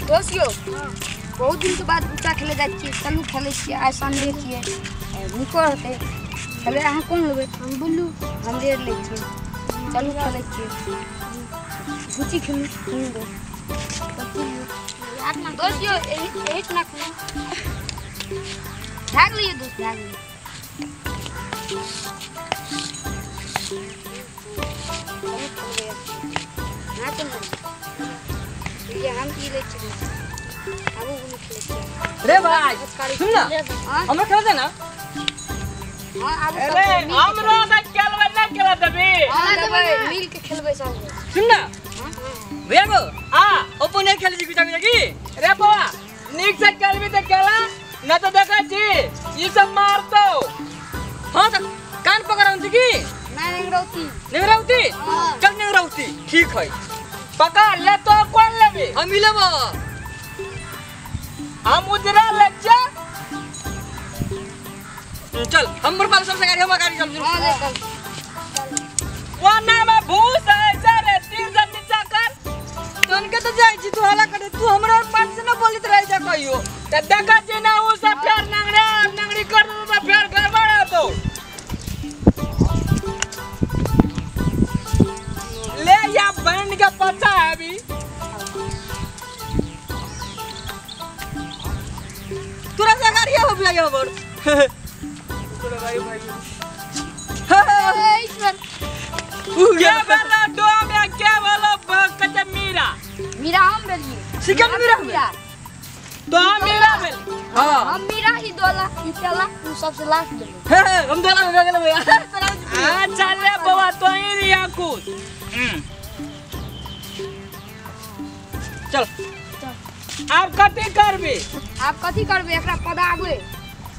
दोस्त यो बहुत दिन के बाद गुट्टा खेले जाय छियै, चलू खेलै छियै, आइ संडे छियै, नीको रहतै खेले। अहाँ कोन लेबै? हम ब्लू, हम रेड लै छियै। चलू खेलै छियै, गुच्ची खेलू। दोस्त यो एही ना खेलू, भाग लियै दोस्त, भाग लियै। हम ई लै छियै, हमहूँ ब्लू खेलै छियै। रे भाई सुन ना, हमरा खेल दे ना। हां आबू सब अरे हमरो त खेलबै ना, खेला देबी? हां देबै, मिल के खेलबै सब। सुन ना भैया गो, आ ओपो नहीं खेले छी गुटा की। रे बौआ नीक से खेलबी त खेला, न त देखै छी ई सब मारतौ। हां त कान पकड़ौती की? ना नेंगरौती। नेंगरौती? चल नेंगरौती ठीक है। पकड़ ले तो कोन लेबी? हम ई लेबो, हम उजरा ले छियै। चल हमर पास सबसे गाड़ी, हमर गाड़ी चल। हां ले चल। कोना में भूस ऐसा रे, तीर से नीचा कर। तनके तो जाय छी, तू हला करे, तू हमरा पास से न बोलित रह जा कहियो। त देखै छी ना उ सब फेर नंगड़ा नंगड़ी कर देतौ त फेर गड़बड़ हेतौ। ले या बहन के पता है अभी। तोरा से गाड़ी हो बुझाय हमर। भाई भाई ईश्वर क्या भेलो डोम या क्या भेलो कते मीरा? मीरा हम भेलियै। सिकन मीरा मीरा तो हम मीरा भेल। हां हम मीरा, ई दोला, ई तेला, तू सबसे लास्ट भेलै। हम दोला भे गेलै भैया। हां चल रे बौआ तो ही रिया कुछ। चल आब कथी करबी? आब कथी करबी? एकरा पदाबे।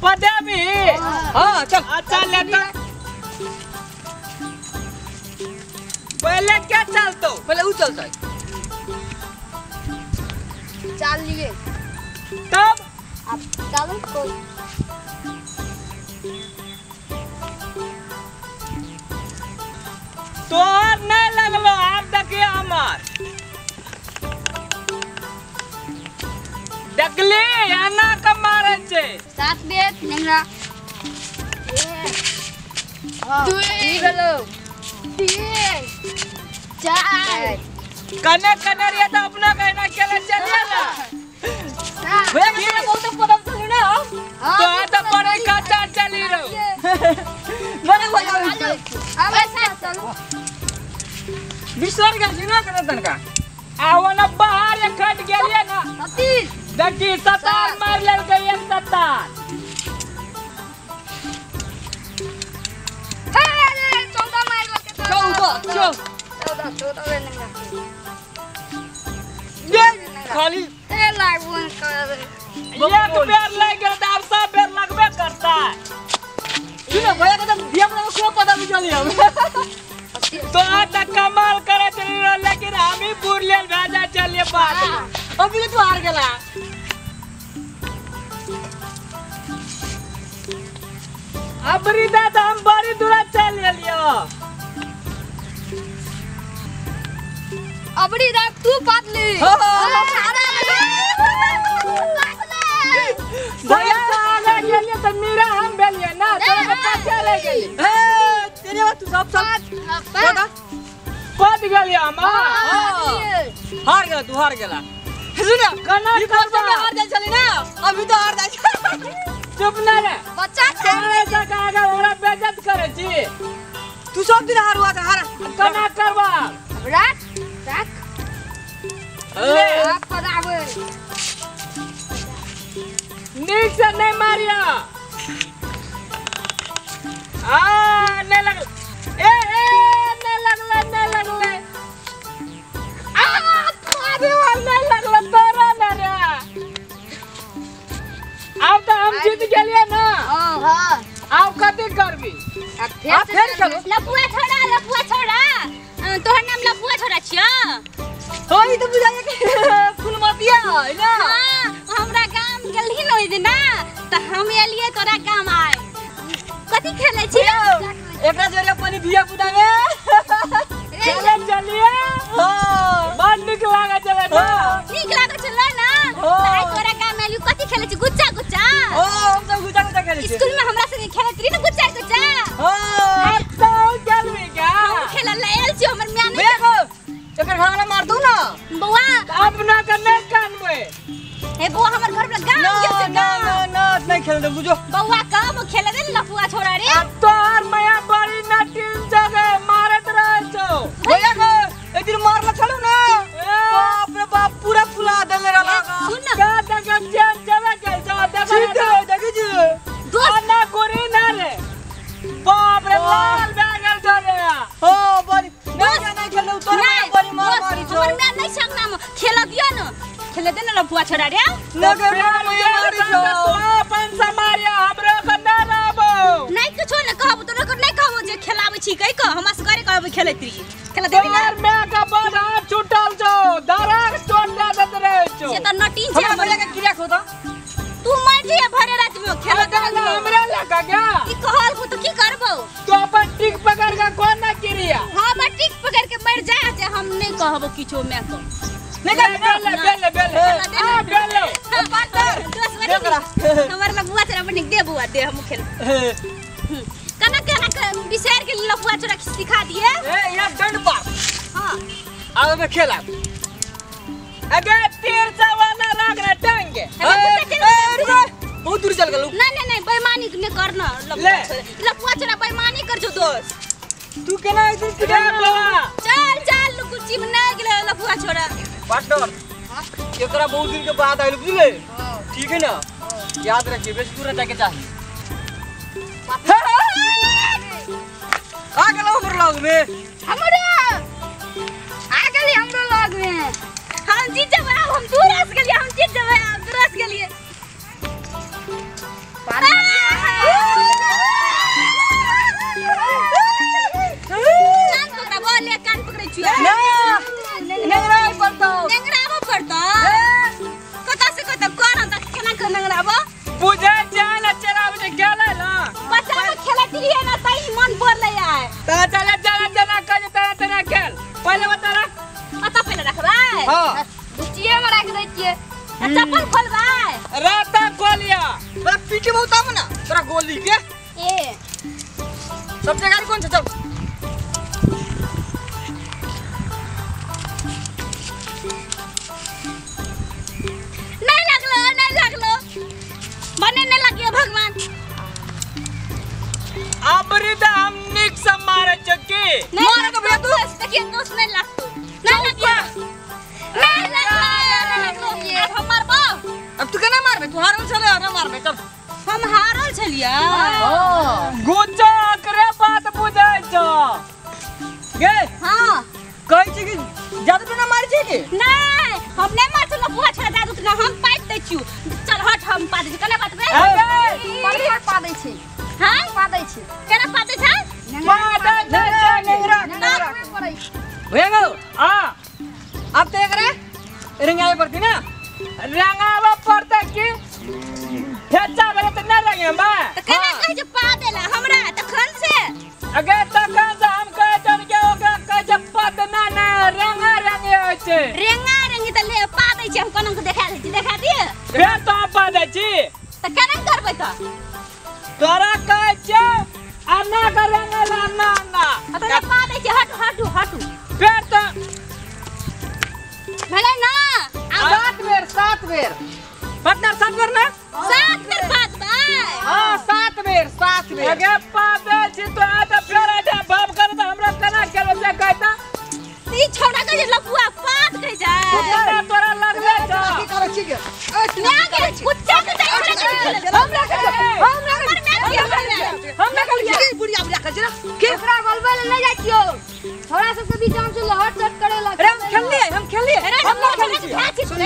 पदाबी? हां चल। अच्छा ले त पहले क्या चलतो? पहले उ चलतै। चाल लिए तब अब चालू को। तोहर नहीं लगलो, आब देखिए हमर देखली एना के मारे छै। 7 बेर नेंगरा, 1 2 3 4। कने कने रे त अपना कहना खेले चलिए ना। भैया के बहुत पदम चलू ना। तो त पड़े कच्चा चली रहो। मने भैया अब ऐसा चलू विश्वास कर छी ना करे तनका। आव ना बाहर खट गेलिए ना। 37 देखी 7 मार लेलकै, 1 7। अरे 14 मार लेलकै। 14 14 14 बेर नेंगरा खाली ए लागबन कर। एक बेर लागि गेल त आब सब बेर लगबे करता। सुन भैया के त बिया में खूब पता बुझली हम। तो त कमाल करे चली रहो, लेकिन हम ही बुर लेल भेजा चलिए बात। अभी तू हार गेला। अबरी दा त हम बड़ी दूर चल गेलियो। अबरी दा तू पातली। भैया आगे गेलिए त मीरा हम भेलिए ना, तोरा के पाछे ले गेली। ए तेरे बात तू सब सब पद गेलिए हम। हार गेला तू, हार गेला। सुन कना ई करबा हार जाय छली ना, अभी तो हार जाय। चुप ना रे बच्चा, करे सका आगे हमरा बेइज्जत करे छी। तू सब दिन हारुआ था, हार कना करबा? राख राख ले आप पदाबे। नीक से नहीं मारिया। आ नहीं लगल, ए ए नहीं लगले, नहीं लगले। आ अरे वाल नहीं लगले तोरा ना रे। अब तो हम जीत गेलिए ना। हां आब कथी करबी? अब फेर चलो। लपुआ छोड़ा, लपुआ छोड़ा, तोहर नाम लपुआ छोड़ा छियो? हां ई त बुझाय कि फुलमतिया है ना। हां हमरा गाम गेलही न ओइ दिना त हम एलिए तोरा गाम आए। कथी खेलै छी? एकरा जरिया पानी धिया पुता में चले चलिए। हां बड़ नीक लागै छलै ना। नीक लागै छलै ना। खेलै छी गुच्चा गुच्चा। ओ हम सब गुच्चा गुच्चा खेलै छी। स्कूल में हमरा संगे खेलैत रही न गुच्चा गुच्चा। हां तो खेलबी का? हम खेलल ले आयल छी हमर माय नहीं। देखो एकर घर वाला मार दू ना बौआ। अपना के नहीं कानबे। हे बौआ हमर घर पर गाम गेल छै। ना ना ना नहीं खेल दे बुझो। बौआ कब खेले दे लफुआ छोड़ा रे। अब तोहर माया बड़ी नटीन जगह मारत रहे छौ। भैया के एक दिन मारला छलू ना, बाप रे बाप पूरा फुला देले रहला। सुन ना का तक चैन जगह के छौ देखो देखै छी दोस्त ना गोरी ना रे। बाप रे लाल भए गेल छौ रे। हो बड़ी नहीं नहीं खेलू तोर माया बड़ी मार मारी छौ। हमर माय नहीं संग नाम खेल दियो न, खेले दे न लफुआ छोड़ा रे। ना के माया मारी छौ। अपन से मारिया हमरो के ना रहबो। नहीं कुछो न कहब तोरा के, नहीं कहबो जे खेलाबै छी कहि क हमरा से घरे कहबै खेलैत रही। खेला देबी ना? तोहर माय के बड़ हाथ छूटल छौ, धराक चोट दे देत रहे छौ। से त नटीन छै हमरा भैया के क्रिया खो त। तू मर जइहे भरे रात में खेला दे हमरा लगा गया। ई कहल को त की करबो? तू अपन टिक पकड़ के कोन ना क्रिया? हां मैं टिक पकड़ के मर जा जे हम नहीं कहबो किछो माय के। नहीं बेल बेल बेल आ बेल दोस्त हमर लबुआ छोरा बनिक दे बुआ दे हम खेल। कना कना बिसैर के लफुआ छोरा सिखा दिए। ए यहाँ दंड पार। हां आब में खेला। अबे तीर से वाला राख रे टांग के। बहुत दूर चल गेलौ। नहीं नहीं नहीं बेईमानी ने करना लफुआ छोरा, लफुआ छोरा बेईमानी कर जो दोस्त। तू केना इधर रे बाबा? चल चल गुच्ची में नहीं गेलै लफुआ छोरा। पार्टनर एकरा बहुत दिन के बाद आइल बुझले। ठीक है ना, याद रखिए बेसी दूर जाके चाहिए। आ गेलौ हमर लग में। हमरा आ गेली हमरो लग में। हम जीत जेबै आब, हम दूर से गेलियै, हम जीत जेबै आब, दूर से गेलियै। कान पकड़ा बोले, कान पकड़ै छियै। ना नेंगराय पड़तौ। नेंगराबो पड़तौ? कतऽ से कतऽ कर त केना के नेंगराबो? बुझै छै ना चलाबै छै गेलै ना। बच्चा में खेलैत रहियै ना तै मन पड़लै आइ। त चला चला चला कह तना तना खेल। पहिले बता रख। कतऽ पहिले रखबै? हां गुच्चिए में राख दै छियै। चप्पल खोलबै? राता खोलिया। बड़ा पीटे बहुत आब ना तोरा गोली के। ए सबसे गाड़ी कौन छै? चल नहीं लगलो, नहीं लगलो, मने नहीं लगियो भगवान। अबरी त हम निक से मारे चक्की। मारे के भैया तू देखिए दोस्त नहीं लगतो, नहीं लगियो, नहीं लगलो, नहीं लगलो। अब हम मारबो। अब तू केना मारबे? तू हारल छले ना मारबे। चल हम हारल छलियै। हां गुच्चा करे बात बुझै छौ गे। हां कहै छी कि जादू टोना मारै छी की? नहीं हम नहीं मार छलौ बुआ छोड़ा जादू टोना, हम पाइप दै छियौ। चल हट हम पा दै छी। केना बातबै? पर पा दै छी। हां पा दै छी। केना पा दै छै? पा दै छै नेंगरा नेंगरा पड़ै। भैया गो हां अब तो एकरा रंगावे पड़ती ना। रंगावे पड़तै की? ठेचा भेलै त नै रंगेबै। त केना कहै छै पा देला हमरा तखन से? अगे तखन से हम कहै छन के ओकरा कहै छै पतना नै रंगा रंगे होइ छै। रेंगा रेंगी त ले पा दै छै। हम कोना के देखा दै छी, देखा दिए? फेर तो पा दै छी। त केना करबै त? तोरा कहै छै अन्ना के रंगल अन्ना अन्ना। त पा दै छै। हटू हटू हटू। फेर त भेलै ना? 7 बेर, 7 बेर पार्टनर, 7 बेर ना? 7 बेर पातबै। हां 7 बेर, 7 बेर। अगे पा दै छी तो आ त फेर एठा बाप कर त हमरा केना खेलबै से कहता। ई छोड़ा के जे लफुआ पात कहि जाय। तोरा तोरा लगले छौ। की करै छी गे? ना गे कुच्चा के हमरा हमरा हम ना कहलियै बुढ़िया बुढ़िया कहै छै ना के ओकरा बोलबै ले नहीं जाइ छियौ। छोड़ा सबके बीच हम से लहर चट करे लग। अरे हम खेललियै, हम खेललियै, हम ना खेलै छियै। सुन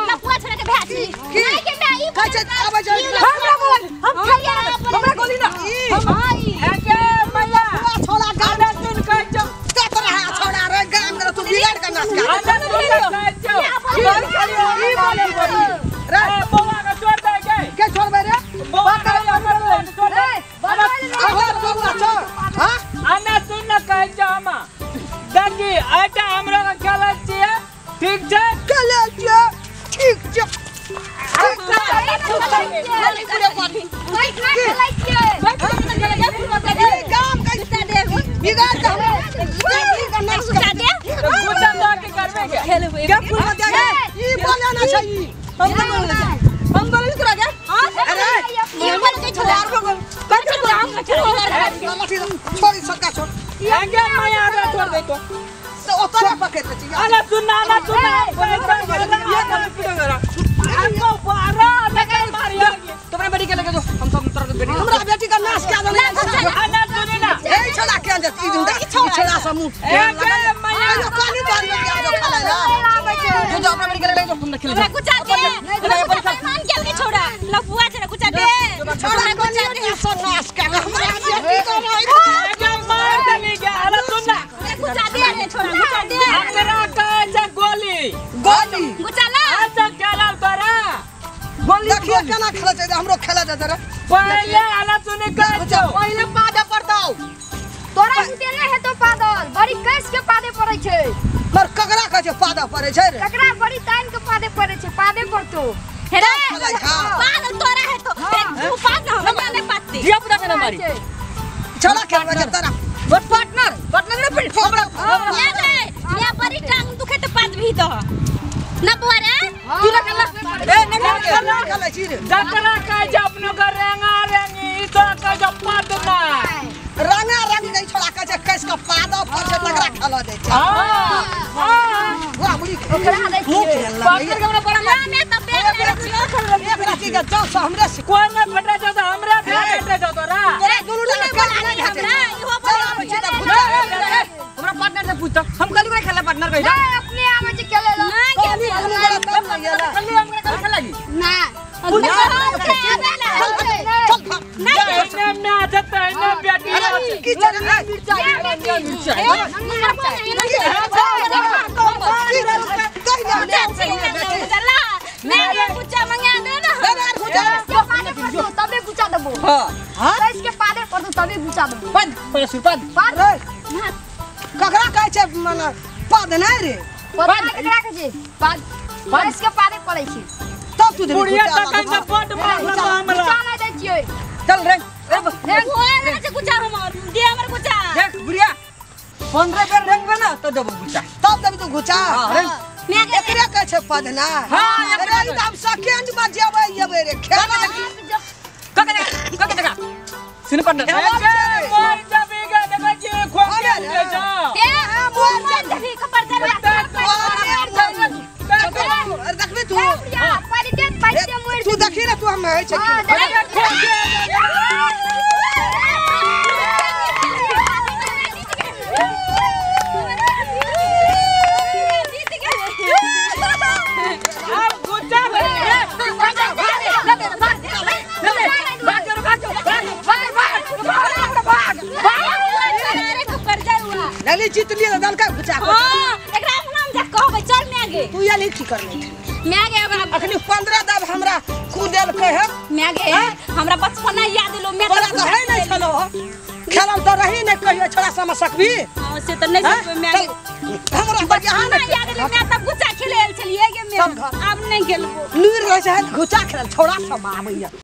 लफुआ छोड़ा के भए छी। नहीं के मैं ई कहै छै आबै छै। हमरा बोल, हम खेलियै, हमरा गोली ना। हम आई अगे मैया छोड़ा गाम सुन कहै छौ। ते तोरा छोड़ा रे गाम के तू बिगाड़ के नाश कर। अच्छा सुन कहै छौ। ई बोली रे बौआ के छोड़ दे गे। के छोड़बै रे? बौआ के हमर छोड़ दे। बौआ छोड़। हां आना सुन न कहै छौ हम। देखी एटा हमरा के खेलै छियै ठीक छै? खेलै छियै ठीक छै। ठीक छै। पूरे पानी खेलै छियै काम कैसे दे बिगाड़ के हमरा नाश कर दे गुच्चा ला के करबे के खेलबे के फूल मत दे ई बोले ना छै हम तो बोले हम बोले तोरा के हां अरे ई बोल के छोड़ा कर हम छोड़ सरकार छोड़ आगे माया आगे छोड़ दे तो तो ओतरे पकड़ ले छी अरे सुनना ना सुनना ये कर पिटेगा हमको बारा लगा मारिया तुम्हारे बेटी के लेके जो हम सब तोरा बेटी हमरा बेटी का नाश क्या देने ना सुनी ना ए छोड़ा के अंदर ई दुंदा छोड़ा समूह ए के माया आयो कानी बार में आ जो खाला ना जो जो अपना बेटी के लेके जो हम खेले हमरा गुच्चा दे हमरा मान के के छोड़ा लफुआ छे गुच्चा दे छोड़ा गुच्चा दे सब नाश कर हमरा बेटी को के मार देली के अरे सुनना गुच्चा दे रे छोड़ा गुच्चा दे हमरा कहे छै गोली गोली गुच्चा ला अच्छा खेलल तोरा गोली देखिए केना खेला छै हमरो खेला जात रे पहले आला सुनी कहे छौ पहले पादा पड़ताऊ तोरा बुते नै हेतो पादल बड़ी कस के पादे पड़ै छै मर ककरा कहै छै पादा पड़ै छै रे ककरा बड़ी तान के पादे पड़ै छै पादे पड़तो हे रे पाद तोरा हेतो तू पाद ना हमरा नै पादते दिया पुता के ना मारी छोड़ा खेलबै छै तोरा बट पार्टनर पार्टनर ने फिर हमरा या रे या बड़ी टांग दुखे त पाद भी दो ना बुआ रे तू ना खेला ए ना खेला खेलै छी रे जकरा कहै छै अपनो के रेंगा रेंगी ई तो कहै छै पाद ना रंगा रंग गई छोड़ा कहै छै कस के पादा पर छै तकरा खेला दै छै हां हां वाह बुढ़ी ओकरा दै मुंह छियै खेल पार्टनर के हमरा बड़ा ना मैं त बेग ले छियो एक राती के जाओ से हमरे से कोई ना भेटै छौ त हमरा भेटै छौ तोरा तोरा दुनू ने बोला नहीं हमरा इहो चल आबै छी त भुजा हमरा पार्टनर से पूछता हम कल कोई खेला पार्टनर कहि नै अपने आबै छै खेलै ला ना कहली दुनू बड़ा तब नहीं ना कल हमरा कल खेला की ना चल चल भाग ना एने में जतै ने बेटी अरे की चल मिर्चा तबे गुचा देबो हां हां कस के पादे पड़तो तबे गुचा देबो पद पहले सुर पद पाद ककरा कहै छै माने पद नै रे पद ककरा कहै छै पाद कस के पादे पड़ै छै तब तू देबी बुढ़िया तखन से बड मारल हमरा गुचा नै दै छियै चल रे देख बुढ़िया 15 बेर रंगबे ना तो देबो गुच्चा तब देबी तू गुच्चा हां रंग एकरे कहै छै पद ना हां अरे ई त हम सेकेंड में जेबै जेबै रे खेला कके कके देखा सुन पार्टनर मर जाबी गे देखै छी खोके दे जा अरे देखबी तू पानी दे पानी दे मोर तू देखी रे तू हम होइ छै अब गुच्चा लली जीत लिए त दलका घुचा तू या लिखी कर ले अखनी 15 दब हमरा कुदेल कहे हमरा बचपना याद एलो मैं तोरा त है नै छलो खेलल त रही नै कहियो छोड़ा समझ सकबी हां से त नै सकबे मैं हमरा त यहाँ बचपना याद एलो मैं तब गुच्चा खेले आयल छलियै गे मैं सब घर। आब नै गेलबो नूर रहै छै घुचा खेलल छोड़ा सब आबैया।